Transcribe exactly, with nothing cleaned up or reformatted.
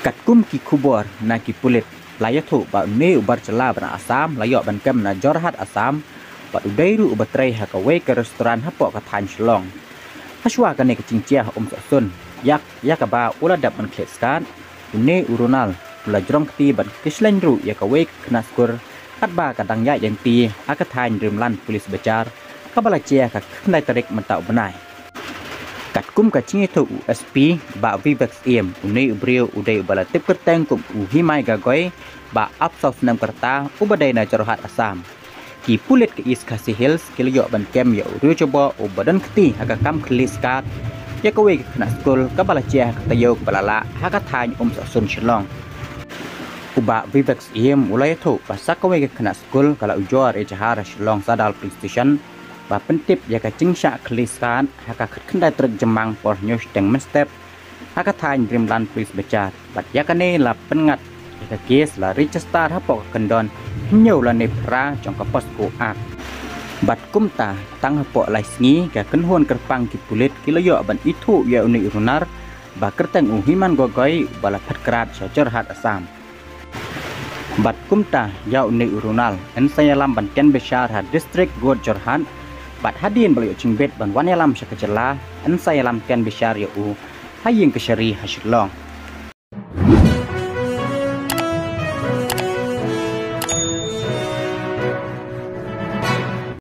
Katkum ki khubor na ki pulit, la ïathuh ba une u bar jylla ba na Assam la ïoh ban kem na Jorhat, Assam, bad u dei ruh uba trei ha kawei ka restaurant hapoh ka thaiñ Shillong. Hashwa kane ka jingjia ha Umsohsun, ïa, ïa kaba u la dep ban khleh skat, une u Ronald u la jrong kti bad kiew shleng ruh ïa kawei ka khynnah skul, katba ka dang ïaid lynti ha ka thaiñ Dreamland Police Bazar, kaba la jia ha ka khyndai tarik mynta u bnai. Katkum ka jingïathuh u S P, Bah Vivek Syiem, une u briew u dei uba la tip kyrteng kum u Himai Gogoi, ba arphew saw snem ka rta, uba dei na Jorhat, Assam. Ki pulit ka East Khasi Hills ki la ïoh ban kem ïa u riewjabo uba don kti ha ka kam khleh skat ïa kawei ka khynnah skul kaba la jia ha ka taïew kaba la lah ha ka thaiñ Umsohsun, Shillong. U Bah Vivek Syiem u la ïathuh ba sa kawei ka khynnah skul ka la ujor ïa jahar ha Shillong Sadar Police Station, ba pyntip ïa ka jingshah khleh skat ha ka khatkhyndai tarik Jymmang por hynñiew shiteng mynstep ha ka thaiñ Dreamland Police Bazar. Bad ïa kane la pynngat ïa ka kes la register hapoh ka kyndon hynñiew lane phra jong ka POCSO Act. Bad kumta, tang hapoh lai sngi, ka kynhun kyrpang ki pulit ki la ïoh ban ithuh ïa une u Ronald ba kyrteng u Himai Gogoi, ba la phet krad sha Jorhat, Assam. Bad kumta, ïa une u Ronald yn sa ïalam ban tian bishar ha District Court Jorhat. Bad hadien ba la ïoh jingbit ban wan ïalam sha ka jylla, yn sa ïalam tian bishar ïa u ha ïing kashari ha Shillong.